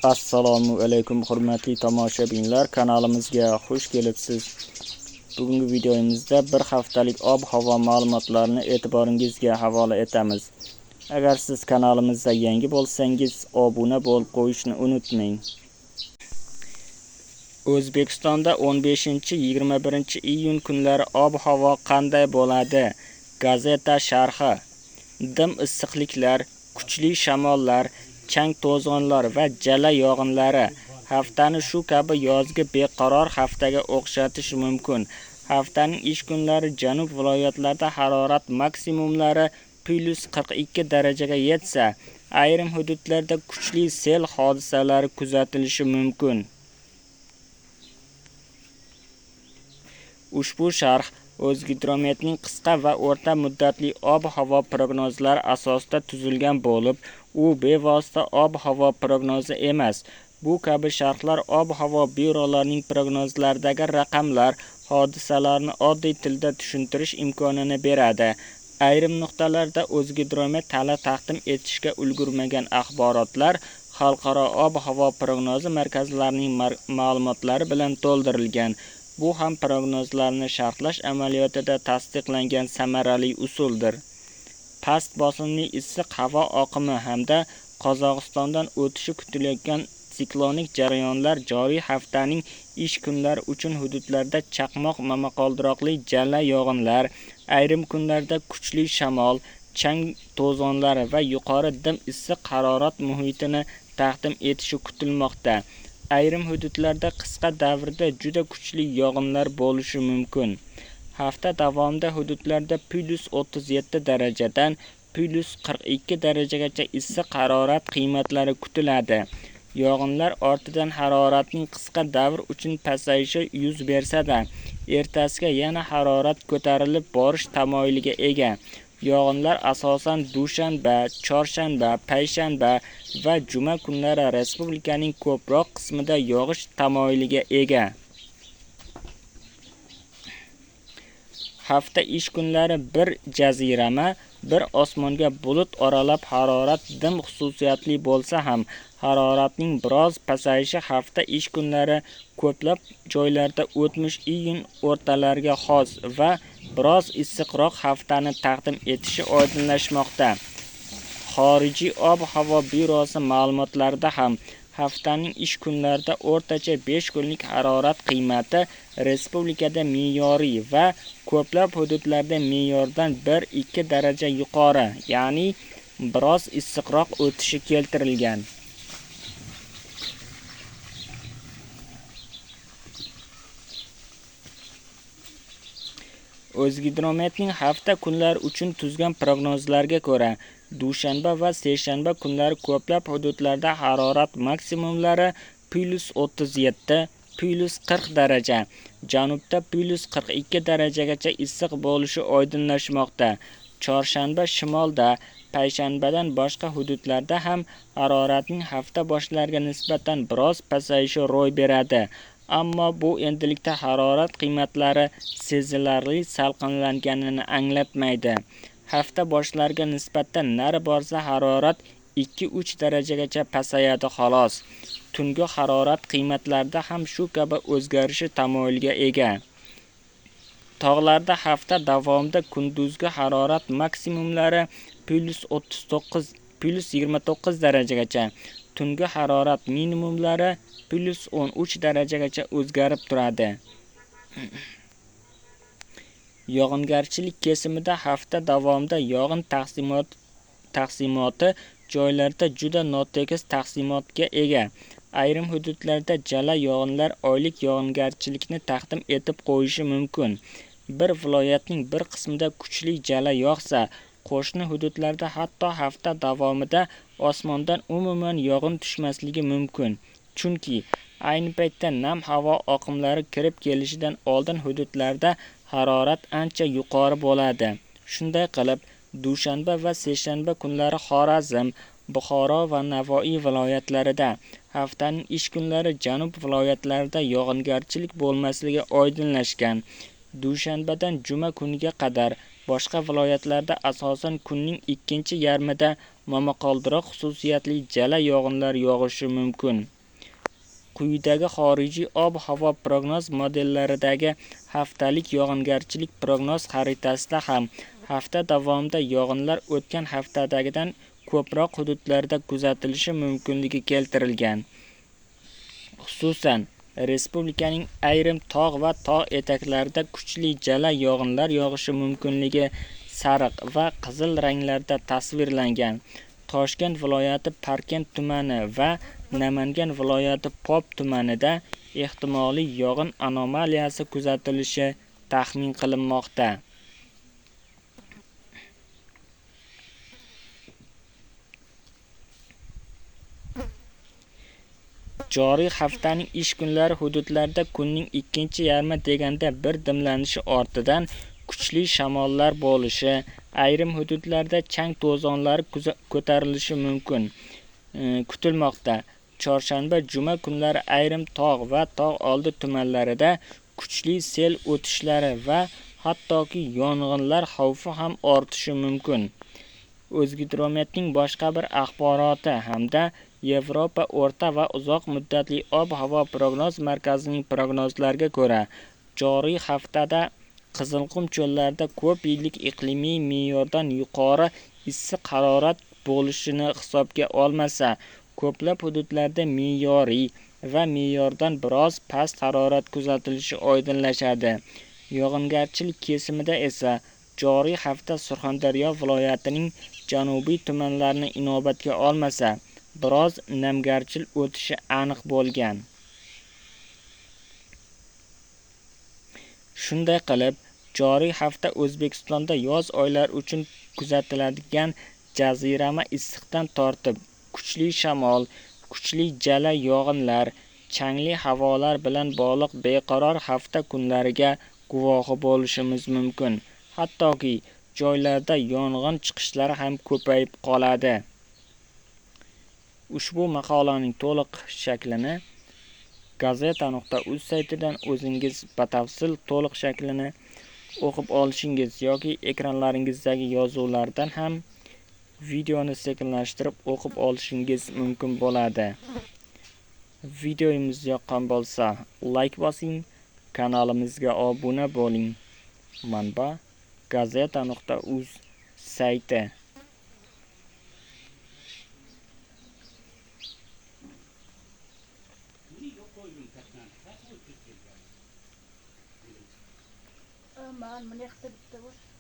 Assalomu alaykum hurmatli tomoshabinlar, kanalimizga xush kelibsiz. Bugungi videomizda bir haftalik ob-havo ma'lumotlarini e'tiboringizga havola etamiz. Agar siz kanalimizda yangi bo'lsangiz, obuna bo'lib qo'yishni unutmang. O'zbekistonda 15-21 iyun kunlari ob-havo qanday bo'ladi? Gazeta sharhi. Dim issiqliklar, kuchli shamollar, chang to'zonlar va jala yog'inlari haftani shu kabi yozgi beqaror haftaga o'xshatish mumkin. Haftaning ish kunlari janub viloyatlarida harorat maksimumlari +42 darajaga yetsa, ayrim hududlarda kuchli sel hodisalari kuzatilishi mumkin. Ushbu sharh O'zgidrometning qisqa va o'rta muddatli ob-havo prognozlari asosida tuzilgan bo'lib, u bevosita ob-havo prognozi emas. Bu kabi sharhlar ob-havo byurolarining prognozlaridagi raqamlar, hodisalarni oddiy tilda tushuntirish imkonini beradi. Ayrim nuqtalarda O'zgidromet hali taqdim etishga ulgurmagan axborotlar xalqaro ob-havo prognozi markazlarining ma'lumotlari bilan to'ldirilgan. Bu ham prognozlarni sharhlash amaliyotida tasdiqlangan samarali usuldir. Past bosimli issiq havo oqimi hamda Qozog'istondan o'tishi kutilayotgan siklonik jarayonlar joriy haftaning ish kunlari uchun hududlarda chaqmoq, momaqaldiroqli jala yog'inlar, ayrim kunlarda kuchli shamol, chang to'zonlari va yuqori dim issiq harorat muhitini taqdim etishi kutilmoqda. Ayrim hududlarda qisqa davrda juda kuchli yog'inlar bo'lishi mumkin. Hafta davomida hududlarda +37 darajadan +42 darajagacha issiq harorat qiymatlari kutiladi. Yog'inlar ortidan haroratning qisqa davr uchun pasayishi yuz bersa-da, ertasiga yana harorat ko'tarilib borish tamoyiliga ega. Yog'inlar asosan dushanba, chorshanba, payshanba va juma kunlari respublikaning ko'proq qismida yog'ish tamoyiliga ega. Hafta ish kunlari bir jazirama, bir osmonga bulut oralab harorat dim xususiyatli bo'lsa ham, haroratning biroz pasayishi hafta ish kunlari ko'plab joylarda o'tmish iyun o'rtalariga xos va biroz issiqroq haftani taqdim etishi oydinlashmoqda. Xorijiy ob-havo byurosi ma'lumotlarida ham haftaning ish kunlarida o'rtacha 5 kunlik harorat qiymati respublikada me'yoriy va ko'plab hududlarda me'yordan 1-2 daraja yuqori, ya'ni biroz issiqroq o'tishi keltirilgan. O'zgidrometning hafta kunlari uchun tuzgan prognozlarga ko'ra, dushanba va seshanba kunlari ko'plab hududlarda harorat maksimumlari +37, +40 daraja, janubda +42 darajagacha issiq bo'lishi oydinlashmoqda. Chorshanba shimolda, payshanbadan boshqa hududlarda ham haroratning hafta boshlariga nisbatan biroz pasayishi ro'y beradi. Ammo bu endilikda harorat qiymatlari sezilarli salqinlanganini anglatmaydi. Hafta boshlariga nisbatan nari borsa harorat 2-3 darajagacha pasayadi xolos. Tungi harorat qiymatlarida ham shu kabi o'zgarishi tamoyilga ega. Tog'larda hafta davomida kunduzgi harorat maksimumlari +39, +29 darajagacha, tungi harorat minimumlari +13 darajagacha o'zgarib turadi. Yog'ingarchilik kesimida hafta davomida yog'in taqsimoti joylarda juda notekis taqsimotga ega. Ayrim hududlarda jala yog'inlar oylik yog'ingarchilikni taqdim etib qo'yishi mumkin. Bir viloyatning bir qismida kuchli jala yog'sa, qo'shni hududlarda hatto hafta davomida osmondan umuman yog'in tushmasligi mumkin. Chunki ayni paytda nam havo oqimlari kirib kelishidan oldin hududlarda harorat ancha yuqori bo'ladi. Shunday qilib, dushanba va seshanba kunlari Xorazm, Buxoro va Navoiy viloyatlarida, haftaning ish kunlari janub viloyatlarida yog'ingarchilik bo'lmasligi oydinlashgan. Dushanbadan juma kuniga qadar boshqa viloyatlarda asosan kunning ikkinchi yarmida momaqaldiroq xususiyatli jala yog'inlar yog'ishi mumkin. Quyidagi xorijiy ob-havo prognoz modellaridagi haftalik yog'ingarchilik prognoz xaritasida ham hafta davomida yog'inlar o'tgan haftadagidan ko'proq hududlarda kuzatilishi mumkinligi keltirilgan. Xususan, respublikaning ayrim tog' va tog' etaklarida kuchli jala yog'inlar yog'ishi mumkinligi sariq va qizil ranglarda tasvirlangan. Toshkent viloyati Parkent tumani va Namangan viloyati Pop tumanida ehtimoliy yog'in anomaliyasi kuzatilishi taxmin qilinmoqda. Joriy haftaning ish kunlari hududlarda kunning ikkinchi yarmi deganda bir dimlanishi ortidan kuchli shamollar bo'lishi, ayrim hududlarda chang to'zonlari ko'tarilishi mumkin kutilmoqda. Chorshanba, juma kunlari ayrim tog' va tog' oldi tumanlarida kuchli sel o'tishlari va hattoki yong'inlar xavfi ham ortishi mumkin. O'zgidrometning boshqa bir axboroti hamda Yevropa o'rta va uzoq muddatli ob-havo prognoz markazining prognozlariga ko'ra, joriy haftada Qizilqum cho'llarida ko'p yillik iqlimiy me'yordan yuqori issiq harorat bo'lishini hisobga olmasa, ko'plab hududlarda me'yoriy va me'yordan biroz past harorat kuzatilishi oydinlashadi. Yog'ingarchilik kesimida esa joriy hafta Surxondaryo viloyatining janubiy tumanlarini inobatga olmasa, biroz namgarchil o'tishi aniq bo'lgan. Shunday qilib, joriy hafta O'zbekistonda yoz oylari uchun kuzatiladigan jazirama issiqdan tortib kuchli shamol, kuchli jala yog'inlar, changli havolar bilan bog'liq beqaror hafta kunlariga guvohi bo'lishimiz mumkin. Hattoki joylarda yong'in chiqishlari ham ko'payib qoladi. Ushbu maqolaning to'liq shaklini gazeta.uz saytidan o'zingiz batafsil to'liq shaklini o'qib olishingiz yoki ekranlaringizdagi yozuvlardan ham videoni sekinlashtirib o'qib olishingiz mumkin bo'ladi. Videomiz yoqqan bo'lsa, like bosing, kanalimizga obuna bo'ling. Manba: gazeta.uz sayti. Aman, mına bitta bu.